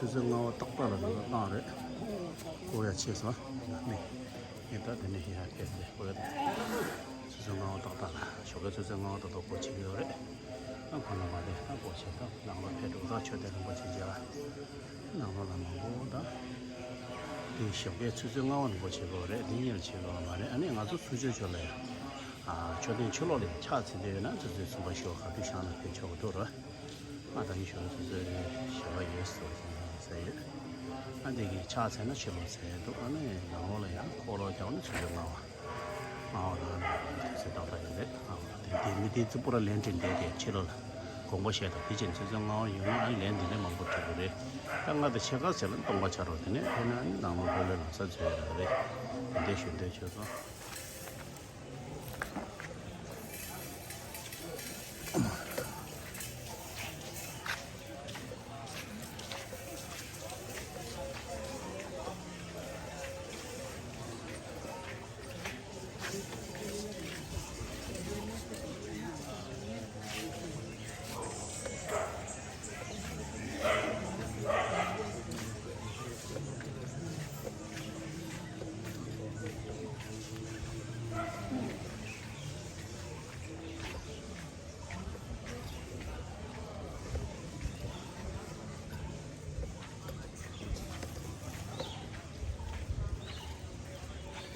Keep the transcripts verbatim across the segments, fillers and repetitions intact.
ཆུ་ཚོད་ལྔ་པ་ཏག་ཏག་ལ་ང་ཚོ་བཏང་རེད། སྐོར་ཡ་ཆེ་སོང་ནི། ངས་ད་དེ་ནས་ཡར་བསྡད་དེ་སྐོར་ཡ་ཆུ་ཚོད་ལྔ་པ་ཏག་ཏག་ལ་ཞོགས་ཀའི་ཆུ་ཚོད་ལྔ་པ་ཏག་ཏག་སྐོར་བྱེད་ཀྱི་ཡོད་རེད། ཨ་ཁོ་ན་མ་རེད། ཨ་སྐོར་བྱེད་ད་ནང་ལོགས་ཕེབས་འགྲོ་ད་མཆོད་རྟེན་རིན་པོ་ཆེ་མཇལ་ལ། ནང་ལོགས་ལ་མང་པོ་ད། དེ་ཞོགས་ཀའི་ཆུ་ཚོད་ལྔ་པ་ནས་སྐོར་བྱེད་དགོས་རེད། དེ་གཉེར་བྱེད་དགོས་མ་རེད། ཨ་ནི་ང་ཚོ་ཚུར་ཕྱོགས་ཕྱོགས་ལ་ཡ། ཨ་མཆོད་རྟེན་ཕྱི་ལོགས་ལ་ཡ་ཕྱག་འཚལ་འདོད་ཡོད་ན་ཆུ་ཚོད་གསུམ་པ་ཞོགས་ག་དུས་བཞེངས་ན་ཕེབས་ཆོག་གི་འདུག་ར། ང་ད་ཡིན་ཞོར་དུས་ཚོད་ཞེ་པོ་ཡོད་ཟེར་བ་ཅན་ཟེར་ཡོད། ཨ་འདི་གི་ཕྱག་འཚལ་ན་ཕྱི་ལོགས་འཚལ་འདུག་ཨ་ནི་ནང་ལོགས་ལ་ཡང་འཁོར་ལོ་རྒྱག་ནི་ཆུ་ཚོད་ལྔ་པ། ལྔ་པ་ལ་ནི་དུས་ཚོད་ཏག་ཏག་ཡོད་རེད། ཨ་དེ་དེ་མི་དེ་ཙི་པུ་ར་ལན་ཀྲིན་དེ་དེ་ཕྱི་ལོགས་ལ་དགོངས་པ་བཞེས་དང་དེ་ཕྱིན་ཆུ་ཚོད་ལྔ་པ་ཡོང་ན་ཨ་ནི་ལན་འདི་འདྲ་མང་པོ་འགྲིག་གི་རེད། ད་ང་ད་ཕྱེད་ཀ་ཟེར་ལ་སྟོང་པ་ཆགས་རོགས་དེ་ནས་དེ་ནས་ཨ་ནི་ནང་ལོགས་ལྷོད་ལྷོད་ལ་ས་འཛུལ་ཡོད་རེད། དེ་འདྲ་ཞུ་འདོད་བྱུང་སོང་།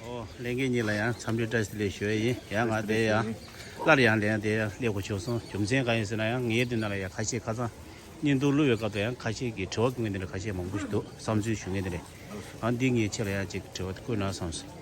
ཨོ་ལྷན་རྒྱས་གཉིས་ལ་ཡང་འཚམས་འདྲི་བཀྲ་ཤིས་བདེ་ལེགས་ཞུ་ཡ་ཡིན། ཡང་ང་དེ་ཡང་སླར་ཡང་ལན་དེ་ཡང་སླེབས་དགོས་བྱུང་སོང་། རྒྱུ་མཚན་གང་ཡིན་ཟེར་ན་ཡང་ངའི་འདི་ནང་ལ་ཡང་ཁ་ཤས་ཁ་སང་བརྙན་ཐུང་བླུགས་པའི་སྐབས་དུ་ཡང་ཁ་ཤས་ཀྱིས་དྲི་བ་བཀོད་མཁན་དེ་འདྲ་ཁ་ཤས་མང་པོ་ཞིག་འདུག་བསམ་ཚུལ་ཞུ་མཁན་དེ་འདྲ། ཨ་འདི་ངས་ཁྱེད་ལ་ཡང་ཅིག་དྲི་བ་དེ་བཀོད་ན་བསམ་སོང་།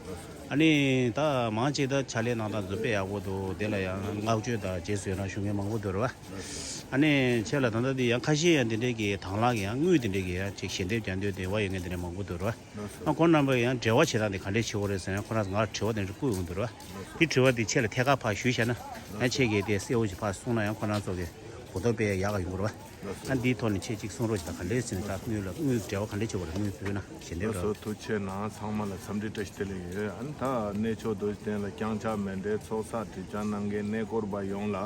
ཨ་ནི་ད་མང་ཆེ་ད་ཕྱག་ལས་གནང་སྟངས་དེ་ཚོ་དཔེ་ཡག་པོ་འདུག་དེ་ལ་ཡང་བསྔགས་བརྗོད་དང་རྗེས་སུ་ཡི་རང་ཞུ་མཁན་མང་པོ་འདུག་རེད་བ། ཨ་ནི་ཁྱེད་ལ་ད་ལྟ་འདི་ཡང་ཁ་ཤས་ཡང་འདི་འདྲས་ཀྱི་དང་བླངས་ཀྱི་ཡང་དངུལ་འདི་འདྲས་ཀྱི་ཡང་ཅིག་ཞལ་འདེབས་རྒྱག་འདོད་དེ་བ་ཡོད་མཁན་དེ་འདྲས་མང་པོ་འདུག་རེད་བ། ཨ་ཁོང་རྣམ་པ་ཡང་འབྲེལ་བ་བྱེད་སྟངས་དེ་ག་འདྲས་བྱེད་དགོས་རེད་ཟེར་ན་ཁོ་རང་ང་དྲི་བ་དེ་འདྲ་བཀོད་ཡོང་འདུག་རེད་བ། དེ་དྲི་བ་དེ་ཁྱེད་ལ་ཐད་ཀར་ཕར་ཞུས་བཞག་ན་ཡང་ཁྱེད་ཀྱིས་དེ་གསལ་པོ་ཞིག་ཕར་གསུངས་ན་ཡང་ཁོ་རང་ཚོ་གི་གོ་རྟོགས་སྤེལ་ཡག་ག་ཡོང་གི་རེད་བ། ཨ་འདིའི་ཐོག་ནས་ཁྱེད་ཅིག་གསུང་རོགས་ཞིག་དང་། ག་འདྲས་ཟེར་ན་ད་དངུལ་ལ་དངུལ་འབྲེལ་བ་ག་འདྲས་བྱེད་དགོས་རེད། དངུལ་ཕུལ་ན་ཞལ་འདེབས་རོགས། ཐུགས་རྗེ་ཆེ་གནང་། ཚང་མ་ལ་འཚམས་འདྲི་བཀྲ་ཤིས་བདེ་ལེགས་ཡོད། ཨ་ནི་ད་གནས་མཆོག་རྡོ་རྗེ་གདན་ལ་བརྐྱངས་ཕྱག་མཎྜལ་ཚོགས་བསགས་སྒྲིབ་སྦྱང་གནང་མཁན་གནས་སྐོར་བ་ཡོངས་ལ་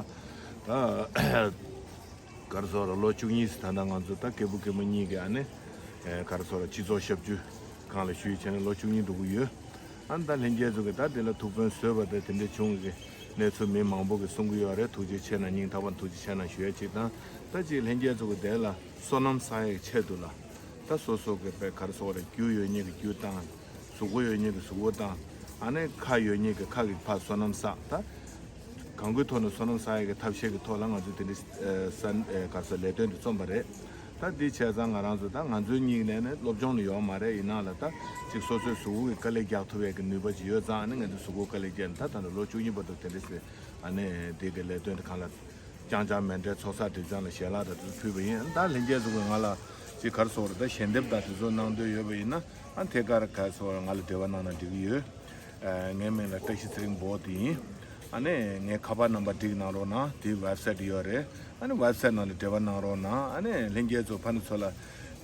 ད་ག་རེ་ཟེར་དགོས་རེད། ལོ་བཅུ་གཉིས་ཟེར་ད་ལྟ་ང་ཚོ་ད་སྐྱེས་བུ་སྐྱེས་མ་གཉིས་ཀྱི་ཨ་ནི་ག་རེ་ཟེར་དགོས་རེད། སྤྱི་ཚོགས་ཞབས་ཞུ་ཁང་ལ་ཞུས་བྱས་ནས་ལོ་བཅུ་གཉིས་འགྲོ་གི་ཡོད། ཨ་ནི་ད་ལྷན་རྒྱས་ཚོ་གིས་ད་དེ་ལ་ཐུགས་ཕན་གསོས་པ་དང་དེ་འདྲ་བྱུང་གི་གནས་ཚུལ་མི་མང་པོ་གིས་གསུང་གི་ཡོད་རེད། ཐུགས་རྗེ་ཆེ་གནང་། སྙིང་ཐག་པ་ནས་ཐུགས་རྗེ་ཆེ་གནང་ཞུ་ཡ་གཅིག་དང་། ད་ཅིག་ལྷན་རྒྱས་ཚོ་གིས་དེ་ལ་སོ་ནམ་བསགས་ཡའི་ཆེད་དུ་ལ་ད་སོ་སོ་གི་དཔེ་ག་རེ་ཟེར་དགོས་རེད། རྒྱུ་ཡོད་མཁན་གྱིས་རྒྱུ་བཏང་། གཟུགས་པོ་ཡོད་མཁན་གྱིས་གཟུགས་པོ་བཏང་། ཨ་ནི་ཁ་ཡོད་མཁན་གྱིས་ཁ་གི་ཕར་སོ་ནམ་བསགས། ད་གང་གི་ཐོག་ནས་སོ་ནམ་བསགས་ཡ་གི་ཐབས་ཤེས་ཀྱི་ཐོག་ལ་ང་ཚོས་དེ་འདྲའི་ས་ག་རེ་ཟེར་ལས་དོན་དེ་རྩོམ་པ་རེད། ད་འདི་བྱས་ཙང་ང་རང་ཚོ་ད་ང་ཚོའི་མིག་ནས་ནི་སློབ་སྦྱོང་ལ་ཡོད་མ་རེད། ཡིན་ནའང་ལ་ད་ཅིག་སོ་སོའི་གཟུགས་པོ་གི་དཀའ་ལས་རྒྱག་ཐུབ་ཡ་གི་ནུས་པ་ཅིག་ཡོད་ཙང་། ཨ་ནི་ང་ཚོས་གཟུགས་པོ་དཀའ་ལས་རྒྱག་ནས་ད་ད་ལོ་བཅུ་གཉིས་བར་དུ་དེ་འདྲ་ཟེར་ཨ་ནི་འདི་གི་ལས་དོན་དེ་གང་ལ་བརྐྱངས་ཕྱག་མཎྜལ་ཚོགས་བསགས་སྒྲིབ་སྦྱང་ལ་ཞལ་ལག་དང་དེ་ཚོ་ཕུལ་བ་ཡིན། ད་ལྷན་རྒྱས་ཚོ་གིས་ང་ལ་ཅིག་ག་རེ་ཟེར་དགོས་རེད། ད་ཞལ་འདེབས་དང་དེ་ཚོ་གནང་འདོད་ཡོད་པ་ཡིན་ན་ཨ་ཐད་ཀར་ག་རེ་ཟེར་དགོས་རེད། ང་ལ་འབྲེལ་བ་གནང་ན་འགྲིག་གི་ཡོད། ཨ་ངའི་མིང་ལ་བཀྲ་ཤིས་ཚེ་རིང་འབོག་དེ་ཡིན། ཨ་ནི་ངའི་ཁ་པར་ནམ་བར་བྲིས་གནང་རོགས་གནང་། དེའི་ཝེབ་སའིཊ་ཡོད་རེད། ཨ་ནི་ཝེབ་སའིཊ་ནང་ལ་འབྲེལ་བ་གནང་རོགས་གནང་། ཨ་ནི་ལྷན་རྒྱས་ཚོ་ཕ་ནི་ཚོ་ལ་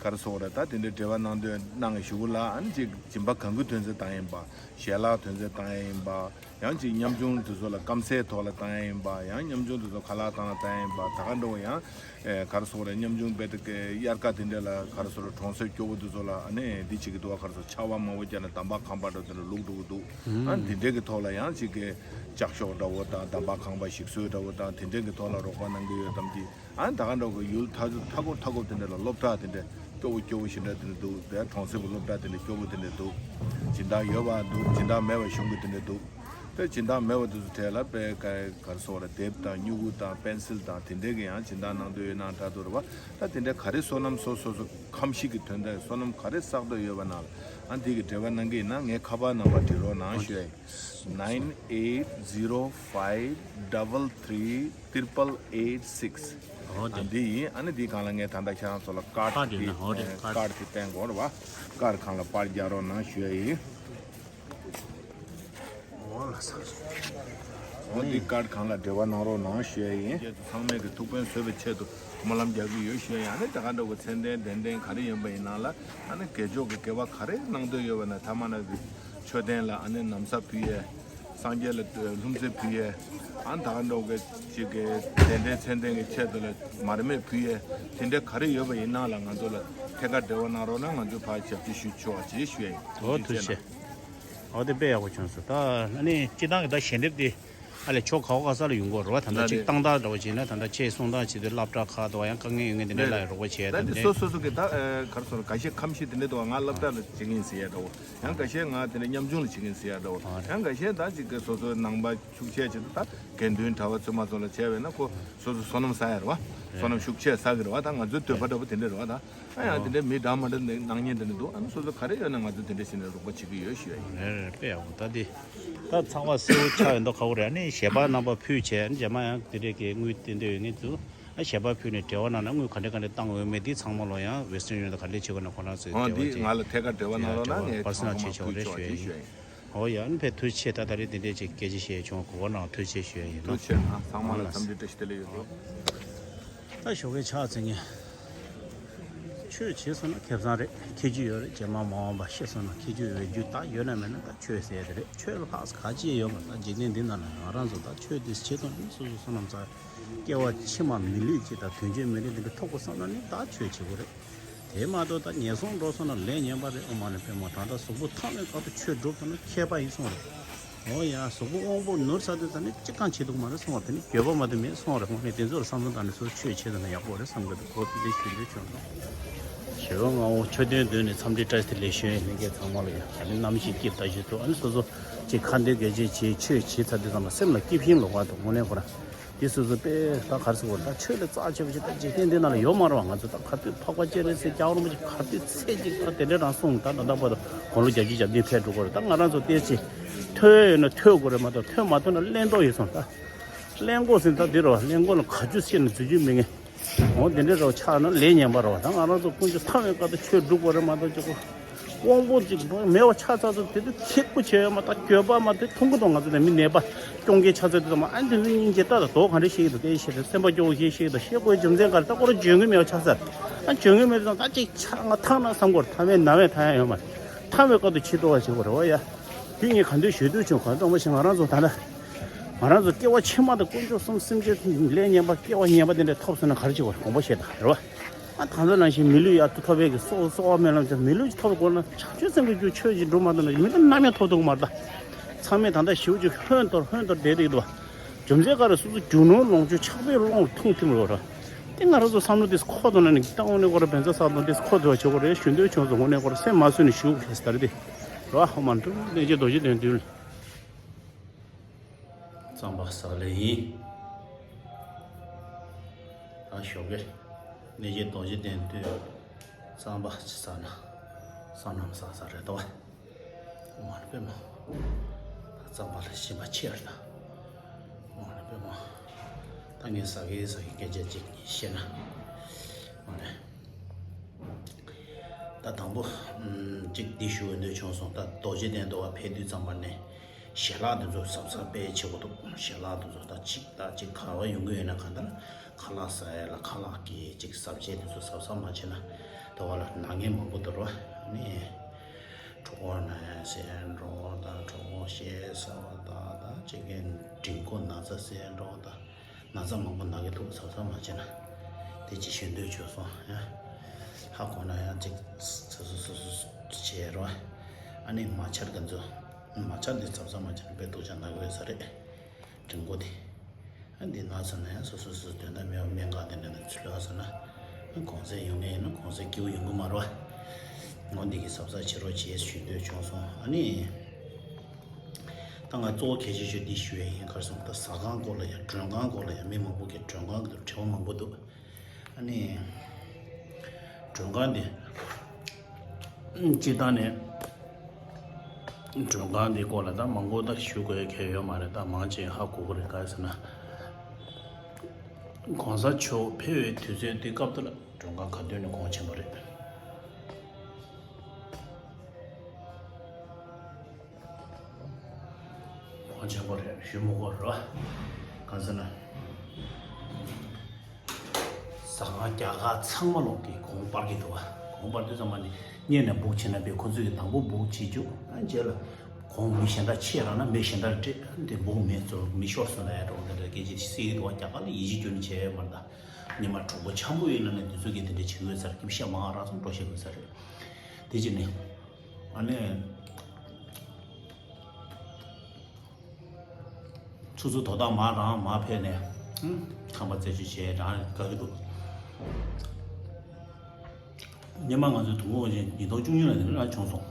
ག་རེ་ཟེར་དགོས་རེད། ད་དེ་འདྲའི་འབྲེལ་བ་གནང་འདོད་གནང་གི་ཞུ་གི་ལ། ཨ་ནི་ཅིག་སྦྱིན་པ་གང་གི་དོན་ཚན་བཏང་ཡིན་པ། ཞལ་ལག་དོན་ཚན་བཏང་ཡ་ཡིན་པ། ཡང་ཅིག་ཉམ་ཆུང་དེ་ཚོ་ལ་སྐམ་སའི་ཐོག་ལ་བཏང་ཡ་ཡིན་པ། ཡང་ཉམ་ཆུང་དེ་ཚོ་ཁ་ལག་བཏང་ལ་བཏང་ཡ་ཡིན་པ། ད་ག་འདྲ་བོ་ཡང་ཨེ་ག་རེ་ཟེར་དགོས་རེད། ཉམ་ཆུང་དཔེ་དེ་གའི་དབྱར་ཁ་དེ་འདྲ་ལ་ག་རེ་ཟེར་དགོས་རེད། གྲོང་གསེབ་སྐྱོ་བོ་དེ་ཚོ་ལ་ཨ་ནི་འདི་བྱེད་ཀྱི་འདུག་བ། ག་རེ་ཟེར་ཆར་པ་མང་པོ་བརྒྱབ་ནས་འདམ་བག་ཁང་པ་འདྲ་དེ་འདྲ་བླུགས་འགྲོ་གི་འདུག་ཨ་འདི་འདྲའི་གི་ཐོག་ལ་ཡང་ཅིག་གི་ལྕགས་ཤོག་འདྲ་བོ་དང་འདམ་བག་ཁང་པ་ཞིག་བཟོས་འདྲ་བོ་དང་དེ་འདྲའི་གི་ཐོག་ལ་རོགས་པ་གནང་གི་ཡོད་དམ་གྱི། ཨ་ད་ག་འདྲ་བོ་གི་ཡུལ་མཐའ་མཐའ་འཁོབ་མཐའ་འཁོབ་དེ་འདྲ་ལ་སློབ་གྲྭ་དེ་འདྲ་སྐྱོ་བོ་སྐྱོ་བོ་ཞེ་དྲག་དེ་འདྲ་འདུག་དེ་གྲོང་གསེབ་ཀྱི་སློབ་གྲྭ་དེ་འདྲ་སྐྱོ་བོ་དེ་འདྲ་འདུག་སྦྱིན་བདག་ཡོད་པ་འདུག་སྦྱིན་བདག་མེད་པ་གཞུང་གི་དེ་འདྲ་འདུག་དེ་སྦྱིན་བདག་མེད་པ་དེ་ཚོ་གྲས་ལ་དཔེ་ག་ག་རེ་ཟེར་དགོས་རེད། དེབ་དང་སྨྱུ་གུ་དང་པེན་སིལ་དང་དེ་འདྲའི་གི་ཡང་སྦྱིན་བདག་གནང་འདོད་ཡོད་ན་དྲག་འདུག་རེད་བ། ད་དེ་འདྲའི་ག་རེ་སོ་ནམ་སོ་སོ་སོ་ཁམས་ཤིག་གི་དོན་དག་སོ་ནམ་ག་རེ་བསགས་འདོད་ཡོད་པ་ན་ཨ་འདི་གི་འབྲེལ་བ་གནང་གི་ཡིན་ན་ངའི་ཁ་པར་ནམ་བར་འབྲི་རོགས་གནང་ཞུ་ཡ་ཡིན། nine eight zero five double three triple eight six། འོ་དེ། ཨ་འདི་ཡིན། ཨ་ནི་འདི་སྒང་ལ་ངས་ད་ལྟ་ཁྱེད་རང་ཚོ་ལ་ཀར་ཀར་འདི་ཡིན་ན། འོ་དེ་ཀར་ཀར་འདི་བསྟན་དགོས་རེད་བ། ཀར་སྒང་ལ་པར་རྒྱག་རོགས་གནང་ཞུ་ཡ་ཡིན། འོ་ལགས་སོ། འོ་འདི་ཀར་སྒང་ལ་འབྲེལ་བ་གནང་རོགས་གནང་ཞུ་ཡ་ཡིན། ཚང་མས་ཀྱི་ཐུགས་ཕན་གསོས་པའི་ཆེད་དུ་སྨོན་ལམ་རྒྱག་གི་ཡོད་ཞུ་ཡ་ཡིན། ཨ་ནི་ད་ག་འདྲ་བོ་མཚན་ལྡན་གདན་ལྡན་ག་རེ་ཡིན་པ་ཡིན་ན་ལ་ཨ་ནི་དགེ་སྦྱོར་གྱི་དགེ་བ་ག་རེ་གནང་འདོད་ཡོད་པ་ན་ཐ་མ་ན་གི་མཆོད་རྟེན་ལ་ཨ་ནི་ན་བཟའ་ཕུལ་ཡས། སངས་རྒྱས་ལ་ལྷུང་བཟེད་ཕུལ་ཡས། ཨ་ད་ག་འདྲ་གི་ཅིག་གི་དེ་འདྲའི་མཚན་ལྡན་གྱི་ཆེད་དུ་ལ་མར་མེ་ཕུལ་ཡས་དེ་འདྲ་ག་རེ་ཡོད་པ་ཡིན་ན་ལ་ང་ཚོ་ལ་ཐད་ཀར་འབྲེལ་བ་གནང་རོགས་གནང་། ང་ཚོས་ཕར་ཞབས་ཕྱི་ཞུ་ཆོག་ཅེས་ཞུ་ཡས་ཡིན། འོ་ཐུགས་རྗེ་ཆེ། འོ་དེ་དཔེ་ཡག་པོ་བྱུང་སོང་། ད་ཨ་ནི་སྤྱི་བཏང་གི་ད་ཞལ་འདེབས་དེ་ཨ་ལས་ཕྱོགས་ག་བ་ག་ས་ལ་ཡོང་གི་ཡོད་རེད་བ། ད་ལྟ་ལ་ཅིག་རེད། བཏང་སྟངས་འདྲ་བོ་བྱས་ན་ད་ལྟ་ཁྱེད་གསུང་སྟངས་བྱེད་དུས་སློབ་གྲྭ་ཁག་དང་ཡང་དཀའ་ངལ་ཡོད་མཁན་དེ་འདྲ་ལ་རོགས་པ་བྱས་ཡས་ད་ལྟ་དེ་འདྲ། སོ་སོ་སོ་གི་ད་ཨ་ག་རེ་ཟེར་དགོས་རེད། འགའ་ཤས་ཁམས་ཤིག་དེ་འདྲ་འདུག་བ། ང་སློབ་གྲྭ་ལ་བྱེད་མཁན་ཟེར་ཡས་འདྲ་བོ། ཡང་འགའ་ཤས་ང་དེ་འདྲ་ཉམ་ཆུང་ལ་བྱེད་མཁན་ཟེར་ཡ་འདྲ་བོ། ཡང་འགའ་ཤས་ད་ཅིག་གི་སོ་སོའི་ནང་པ་ཤུགས་ཆེ་ཆེ་ད་དགེ་འདུན་གྲྭ་པ་ཚོ་མ་ཚོ་ལ་བྱས་པས་ན་ཁོ་སོ་སོ་བསོད་ནམས་བསགས་ཡ་རེད་བ། བསོད་ནམས་ཤུགས་ཆེ་བསགས་ཀྱི་རེད་བ། ད་ང་ཚོའི་འདོད་པ་འདྲ་བོ་དེ་འདྲ་རེད་བ། ད་ཨ་ཡང་དེ་འདྲ་མི་འདྲ་མ་འདྲ་གནང་མཁན་དེ་འདྲ་འདུག་ཨ་ནི་སོ་སོ་ག་རེ་ཡོད་ན་ང་ཚོ་དེ་འདྲ་བྱས་ནས་རོགས་པ་བྱེད་ཀྱི་ཡོད་ཞུ་ཡ་ཡིན། རེད་རེད། དཔེ་ཡག་པོ། ད་དེ་ད་ཚང་མ་གསལ་པོ་ཆགས་ཡོད་མདོག་ཁ་པོ་རེད། ཨ་ནི་ཞལ་པར་རྣམ་པ་ཕུལ་བྱས། ཨ་ནི་རྗེས་མ་ཡང་དེ་འདྲས་ཀྱི་དངུལ་བསྟན་འདོད་ཡོད་མཁན་ཚོ་ཨ་ཞལ་པར་ཕུལ་ནས་འབྲེལ་བ་གནང་ན་དངུལ་ག་འདྲས་ག་འདྲས་བཏང་འོས་མེད་དེ་ཚང་མ་ལོ་ཡང་Western Union་དང་ག་འདྲས་བྱེད་དགོས་ན་ཁོ་རང་ཚོས་འོ་འབྲེལ་བ་འདི་བྱེད། ང་ལ་ཐད་ཀར་འབྲེལ་བ་གནང་རོགས་གནང་། ངས་པར་སོ་ནལ་ཚང་མ་ཆེད་ཕུལ་ཆོག་ཅེས་ཞུ་ཡ་ཡིན། འོ་ཡ། ཨ་ནི་ཕེབས་ཐུགས་རྗེ་ཆེ། ད་ད་རེས་འདི་འདྲས་ཅིག་སྐད་ཆ་བཤད་བྱུང་། གོ་བ་གནང་། ཐུགས་རྗེ་ཆེ་ཞུ་ཡ་ཡིན་ནོ། ཐུགས་རྗེ་ཆེ། ཨ་ཚང་མ་ལ་འཚམས་འདྲི་བཀྲ་ཤིས་བདེ་ལེགས་ཡོད་དོ། ད་ཞོགས་ཀས་ཕྱག་འཚལ་མཁན། ཆོས་བྱེད་སོང་ན་ཁེ་བཟང་རེད། ཁེ་རྒྱུ་ཡོད་རེད། རྗེས་མ་མ་འོངས་པ་ཤི་སོང་ན་ཁེ་རྒྱུ་ཡོད་རྒྱུ་ད་ཡོད་ན་མེད་ན་ད་ཆོས་ཟེར་ཡ་དེ་རེད། ཆོས་ལ་ལྷག་ག་ཅི་ཡོད་མ་རེད། ད་འཇིག་རྟེན་འདི་ནང་ན་ང་རང་ཚོ་ད་ཆོས་དེ་བྱེད་ཐུབ་ན་སོ་སོ་བསོད་ནམས་བསགས། སྐྱེ་བ་ཕྱི་མ་མི་ལུས་ཅིག་དང་དོན་ཆེན་མི་ལུས་འདི་འདྲ་ཐོབ་དགོས་བསམ་ན་ནི་ད་ཆོས་བྱེད་དགོས་རེད། དེ་མ་གཏོགས་ད་ངན་སོང་འགྲོ་སོང་ན་ལས་ངན་པ་རེད། ཨོཾ་མ་ཎི་པདྨེ། ད་ལྟ་གཟུགས་པོ་ཐ་མའི་བར་དུ་ཆོས་སྒྲུབ་ཐུབ་ན་མཁས་པ་ཡིན་གསུངས་རེད། འོ་ཡ། གཟུགས་པོ་དབང་པོ་ནུབ་ཚར་དུས་ད་ནི་ཅི་གང་བྱེད་ཐུབ་མ་རེད་གསུངས་པ། དེ་ནི་འགྱོད་པ་མ་གཏོགས་མེད་གསུངས་རེད། དངོས་གནས་དེ་ཚོར་བསམ་བློ་བཏང་ནས་ཚུར་ཆོས་བྱེད་ཐུབ་ན་ཡག་པོ་རེད་བསམ་གི་འདུག་གོ། དེ་འདྲ་ཞུ་འདོད་བྱུང་སོང་། ཞེ་པོ་ངག་དབང་ཆོས་ལྡན་འདུས་ནས་འཚམས་འདྲི་བཀྲ་ཤིས་བདེ་ལེགས་ཞུ་ཡ་ཡིན། ལྷན་རྒྱས་ཚང་མ་ལ་ཡང་ད་ནི་རྣམ་ཤེས་སྐྱིད་ད་ཞུ་ཐུབ། ཨ་ནི་སོ་སོ་ཅིག་ཁ་འདོན་སྐད་ཆ་བྱེད། ཆོས་བྱེད་ཚར་དུས་ཙམ་ལ་སེམས་ལ་སྐྱིད་ཤིང་ལོག་པ་འདུག་དངོས་གནས་ཁོ་རང་། དེ་སོ་སོ་དཔེ་ད་ག་རེ་ཟེར་དགོས་རེད། ད་ཆོས་ལ་རྩ་ཆེ་པོ་ཞིག་ད་འཇིག་རྟེན་འདི་ནང་ལ་ཡོད་མ་རེད་བ། ང་ཚོ་ད་ག་དུས་འཕགས་པ་སྤྱན་རས་གཟིགས་རྒྱལ་བ་རིན་པོ་ཆེ་ག་དུས་ཚེ་གཅིག་ད་དེ་འདྲ་རང་གསུངས། ད་ད་ལྟ་བར་དུ་དགུང་ལོ་བརྒྱད་ཅུ་གྱ་བདུན་ཕེབས་འགྲོ་གི་རེད། ད་ང་རང་ཚོ་ཏོག་ཙམ་ཐོས་ཡོད་ན་ཐོས་དགོས་རེད་མ་གཏོགས་ཐོས་མ་ཐོས་ན་གླེན་ཏོག་ཡོད་སོང་། ད་གླེན་གོ་ཟིན་ད་འདི་རེད་བ། གླེན་གོ་ལ་ག་ཚོད་བཤད་ན་རྫུ་འཕྲུལ་མེད་མཁན། འོ་དེ་འདྲ་རེད་བ། ཆགས་ན་ལས་ངན་པ་རེད་བ། ད་ང་རང་ཚོ་ཀུན་སྤྱོད་ཐ་མའི་བར་དུ་ཆོས་སྒྲུབ་དགོས་རེད་མ་གཏོགས་ཅིག་གོ། དབང་པོ་ཅིག་མེད་པ་ཆགས་ཚར་ཚོ་དེ་དུས་ཐེག་པོ་བྱས་ཡོད་མ་ད་འགྱོད་པ་མ་དེ་མཐོང་གི་འདུག་ང་ཚོ་ནས་མི་ནད་པ་སྐྱོང་མཁན་ཆགས་ཚར་དུས་ཙམ་ཨ་དེ་ཚོ་སྙིང་རྗེ་ལྟ་ད་དོ་ག་འདྲ་ཤེས་ཀྱི་འདུག་སྐད་ཆ་བཤད་དུས་སེམས་པ་སྐྱོ་བོ་ཞིག་ཤེས་ཀྱི་འདུག་བཤད་དགོས་རྒྱུ་མཚན་ག་རེ། ད་ཁོ་རང་འཇོན་གི་མེད་པ་ཆགས་ཚར། ཨ་འཇོན་གི་མེད་དུས་ཙམ་ད་ཅིག་ཆགས་ང་ཐང་ན་བསམ་གི་རེད། ཐ་མའི་ན་བས་ཐང་ཡ་ཡོད་མ་རེད། ཐ་མའི་སྐབས་དུ་ཕྱི་ལྟོ་བ་བྱེད་དགོས་རེད་བ་ཡ། དེ་ངས་ག་འདོད་ཞུ་འདོད་བྱུང་། གང་ལྟར་མ་ཞིག་ང་རང་ཚོ་ད་ལྟ་ང་རང་ཚོ་སྐྱེ་བ་ཕྱི་མ་དང་དཀོན་མཆོག་གསུམ་སེམས་ཅན་ལས་ངན་པ་སྐྱེ་བ་ངན་པ་དེ་འདྲ་ཐོབ་སོང་ན་ག་རེ་བྱེད་དགོས་རེད། དགོངས་པ་བཞེས་དང་རེད་བ། ཨ་ད་ལྟ་ནང་བཞིན་མི་ལུས་ཡར་ཐོབ་པའི་གི་སྲོག་གསོ་བ་སྨོན་ལམ་བྱ། མི་ལུས་ཅིག་ཐོབ་དགོས་ན་བྱང་ཆུབ་སེམས་ཀྱི་རྒྱུ་ཆོས་ཅིག་སྒྲུབ་མ་ཐུབ་ན་མི་ལུས་ནམ་ཡང་ཐོབ་ཐུབ་ཀྱི་མ་རེད་ད། ཚང་མས་ད་ལྟ་ཞེ་པོ་ཅིག་ཧོན་གཏོར་ཧོན་གཏོར་བསྡད་བསྡད་ཀྱི་འདུག་བ། རྒྱུ་མཚན་ག་རེ། སོ་སོ་རྒྱུ་ནོར་ལོངས་སྤྱོད་ཆགས་པའི་ཀློང་ལ་ཐུག་ཐུག་རེད་བ། དེ་ང་རང་ཚོ་བསམ་བློ་དེ་ཁོ་དང་ན་ནི་ད་དངོས་གནས་ཁོ་ར་བན་ཚ་ས་དང་དེ་ཁོ་དེ་བ་ཆོག་གི་རེད་ཞུ་འདོད་བྱུང་སོང་། དངོས་གནས་ཁོ་ར་སེམས་མ་བཟོད་ནས་ཞུ་གི་རེད་ཟེར་དེ་རེད་བ། ཧ་མ་འགྲོ་ལྷན་རྒྱས་རྡོ་རྗེ་གདན་མདུན་ལ། རྩམ་པ་ཟ་ལེ་ཡིན། ད་ཞོགས་ཀས་ལྷན་རྒྱས་རྡོ་རྗེ་གདན་མདུན་རྩམ་པ་ཅིག་ཟ་ན་བསོད་ནམས་བསགས་ས་རེད་དོ། མ་ཎི་པདྨ། ད་རྩམ་པ་ལ་ཞིམ་པ་ཆེ་རེད་ད། མ་ཎི་པདྨ། ད་ངས་ཟ་གི་ཟ་གི་སྐད་ཆ་ཅིག་བཤད་ན། མ་ཎི། ད་དང་པོ་ཅིག་འདི་ཞུ་འོས་འདོད་བྱུང་སོང་། ད་རྡོ་རྗེ་གདན་དུ་བ་ཕེབས་དུས་ཙམ་པ་ནས་ཞལ་ལག་འདི་ཚོ་གཟབ་གཟབ་དཔེ་བྱེད་དགོས་འདུག་ཞལ་ལག་འདི་ཚོ་ད་ཅིག་ད་ཅིག་ག་བ་ཡོང་གི་ཡོད་ན་གང་ལྟར་ཁ་ལག་ཟ་ཡ་ལ་ཁ་ལག་གི་ཅིག་གཟབ་བྱེད་འདི་ཚོ་གཟབ་གཟབ་མ་བྱས་ན་ད་བ་ལ་ན་མཁན་མང་པོ་འདུག་རོ། ནི་གྲོད་ཁོག་ན་ཡ་ཟེར་འགྲོ་ད། གྲོད་ཁོག་བཤལ་ཟ་བ་ད། ད་ཅིག་གི་མགྲིན་ཁུག་ན་ཚ་ཟེར་འགྲོ་ད། ན་ཚ་མང་པོ་ན་གི་འདུག་གཟབ་གཟབ་མ་བྱས་ན། དེ་ཅིག་ཞུ་འདོད་བྱུང་སོང་ཡ། ཧ་གོ་ན་ཡང་ཅིག་སོ་སོ་སོ་སོ་བྱེད་རོགས། ཨ་ནི་མ་ཆར་གི་ཚོ། མ་ཆར་འདི་གཟབ་གཟབ་མ་བྱས་ན་དཔེ་སྡུག་ཅག་ན་གི་ཡོད་ས་རེད། མགྲིན་ཁུག་དེ། ཨ་འདི་ན་ཚ་ན་ཡང་སོ་སོ་སོ་སོ་དོན་དག་མེད་པ་སྨན་ཁང་དེ་འདྲ་ནས་ཚུར་ལོག་ཟེར་ན། ཨ་གོང་ཚད་ཡོང་ངེས་ཡིན་ན་གོང་ཚད་སྐྱིད་པོ་ཡོང་གི་མ་རེད་བ། འོ་འདི་གི་གཟབ་གཟབ་བྱེད་རོགས་བྱེད་ཞུ་འདོད་བྱུང་སོང་ཨ་ནི། ད་ང་གཙོ་བོ་གལ་ཆེ་ཤོས་འདི་ཞུ་ཡ་ཡིན། ག་རེ་ཟེར་ན་ད་ཟ་ཁང་སྐོར་ལ་ཡ་མགྲོན་ཁང་སྐོར་ལ་ཡ་མི་མང་པོ་གིས་མགྲོན་ཁང་གི་དྲི་བ་མང་པོ་འདུག་ཨ་ནི་མགྲོན་ཁང་འདི་སྤྱིར་བཏང་ནས་མགྲོན་ཁང་འདི་སྐོར་ལ་ད་མང་པོ་ད་ཞུ་དགོས་ཡ་གང་ཡོད་མ་རེད། ད་མང་ཆེ་ཧ་གོ་གི་རེད། ག་རེ་ཟེར་ན་གོང་ས་མཆོག་ཕེབས་པའི་དུས་ཚོད་འདི་སྐབས་དེ་ལ་མགྲོན་ཁང་ག་དུས་ནས་གོང་ཆེན་པོ་རེད། གོང་ཆེན་པོ་རེད། ཞུ་མི་དགོས་རེད་བ། གང་ཟེར་ན། ཟ་ཁང་རྒྱ་གར་ཚང་མ་ལོག་གི་གོང་སྤར་གི་འདུག་བ། གོང་སྤར་དུས་ཚང་མ་ནི་སྔོན་ནས་སྦུག་བྱས་ན་བས་ཁོ་ཚོས་ཀྱི་དང་པོ་སྦུག་བྱེད་རྒྱུ། ཨ་རྗེས་ལ་ གོང་མི་གཞན་དག་ཆེ་རང་ན་མི་གཞན་དག་སྤྲད་དེ་འབུག་མེད་ཚོ་མི་ཤོར་སོང་ན་ཡ་འགྲོ་འདི་འདྲ་སྐད་ཆ་སྲིད་ཡོད་དུ་བ་རྒྱ་གར་ལ་ཡིད་ཆེས་སྐྱོན་བྱས་ཡོད་མ་རེད་ད། ཉི་མ་གྲོགས་པོ་འཆམ་པོ་ཡིན་ན་ནི་འདི་ཚོ་གིས་དེ་འདྲ་བྱེད་ཡོད་ཚར་ཀིམ་ཤ་མང་རང་སོང་འགྲོ་ཤེས་དགོས་ཚར་རེད། དེ་ཅི་ནི་ཨ་ནི། ཆུ་ཚོད་དོ་བདག་མ་རང་མ་ཕེབས་ནས་ཁང་པ་རྩད་གཅོད་བྱས་རང་དགའ་གི་འདུག་ཉི་མ་ང་ཚོའི་དུང་འོག་ཅན་ཉིས་སྟོང་བཅུ་གཉིས་ལ་ནི་རང་བྱུང་སོང་།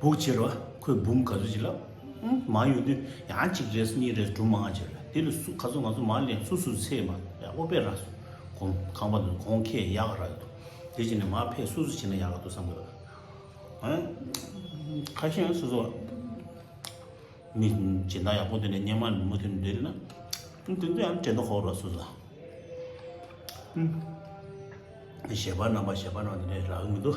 སྦུག་ཕྱིར་རོ། ཁོས་འབུམ་ག་ཚོད་ཅིག་ལབ། མ་ཡོང་དུས་ཡང་གཅིག་རེས་གཉིས་རེས་སྒྲུང་མང་ཆེ་རེད། དེ་ལ་སུ་ག་ཚོད་ང་ཚོ་མ་ལེན་སུ་སུ་ཚེ་མ་ཡག་པོ་དཔེ་ར་སོང་། གོང་ཁང་པ་འདི་གོང་ཁེ་ཡག་ར་ཡོད་དེ་ཅི་ནས་མ་ཕེབས་སུ་སུ་བྱེད་ན་ཡག་ག་འདུག་བསམ་གི་རེད། ཁ་ཤས་སོ་སོ་མི་སྦྱིན་བདག་ཡག་པོ་དེ་ནས་སྙན་མ་མུ་མཐུད་འདུག་ན་དེ་ཚོ་ཡང་དྲན་དུ་ཧོ་རོ་སོ་སོ། ཞེས་པ་རྣམ་པ་ཞེས་པ་རྣམ་དེ་འདྲའི་རག་གི་མི་འདུག་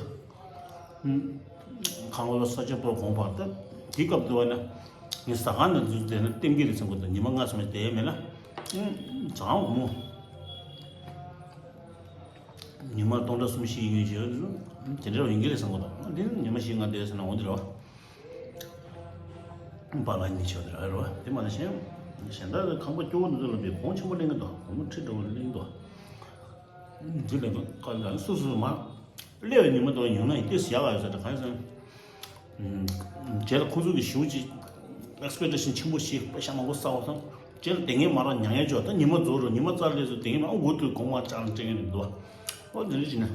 ཁང་པ་ས་ཆ་པོ་གོང་བར་ད་དེ་སྐབས་དུ་བ་ན་ངས་ཟ་ཁང་ནང་འཛུལ་བསྡད་ན་ལྟེམ་གི་རེད་བསམ་གི་འདུག་ཉི་མ་ལྔ་ཙམ་བསྡད་མེད་ན་ཟ་ཁང་འོ་མོ། ཉི་མ་སྟོང་ཕྲག་གསུམ་བཞི་ཡིན་ཞེས་དེ་འདྲ་ཡིན་གི་རེད་བསམ་གི་འདུག་འདི་ནི་ཉི་མ་བཞི་ལྔ་བསྡད་ཟེར་ན་འོང་འདི་རེད་བ། པཱ་ལགས་ཉིད་ཆོག་དེ་ར་རོ་དེ་མ་ནི་གཞན་གཞན་དག་ཁང་པ་སྐྱོ་བོ་འདི་ཚོ་ལ་བའི་གོང་ཆེན་པོ་གླེང་གི་འདུག་གོང་མོ་ཁྲི་འགྲོ་བ་གླེང་འདུག་འདི་ལ་ཀ་ལ་སུ་སུ་མ་སླེབས་ཉི་མ་དང་ཉུང་ན་ཡིན་ཏེ་ཟ་ཡག་ཡོད་ས་དེ་གང་ཡིན་ཟེར་ན། རྗེས་ལ་ཁོང་ཚོ་གི་ཞུ་ཅི་ཨེག་སི་པེག་ཊེ་ཤན་ཆེན་པོ་ཞིག་པ་ཤ་མང་པོ་ཟ་བ་དང་རྗེས་ལ་དེ་ངས་མ་རག་མྱ་ངན་བྱོས་ད་ཉི་མ་རྫོགས་རུ་ཉི་མ་རྩ་སླེབས་སུ་དེ་ངས་མ་འོ་འགོ་དུས་གོང་མ་ཅང་སྤྲད་ངེས་མི་འདུག་འོ་འདི་འདྲ་བྱས་ན།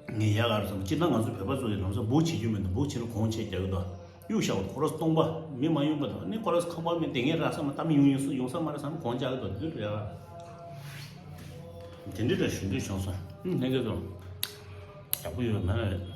ངས་ཡག་ག་རེ་བསམ་སྤྱིར་ན་ང་ཚོ་བོད་པ་ཚོ་ཡི་ལམ་སང་སྦུག་བྱེད་རྒྱུ་མི་འདུག་སྦུག་བྱེད་ན་གོང་ཆེ་རྒྱག་གི་འདུག་གཡུག་བཞག་པ་ཁོ་ར་སྟོང་པ་མི་མ་ཡོང་པ་དང་ནི་ཁོ་ར་ཁང་པ་མི་དེ་ངས་རག་ས་མ་གཏམ་ཡོང་ཡོང་ས་ཡོང་ས་མ་རེད་བསམ་གོང་ཆག་གི་འདུག་འདི་རེད་ཡ། དེ་འདྲ་རེད་ཞུ་འདོད་བྱུང་སོང་ལྷན་རྒྱས་ཚོ། ཡག་པོ་ཡོད་མ་རེད།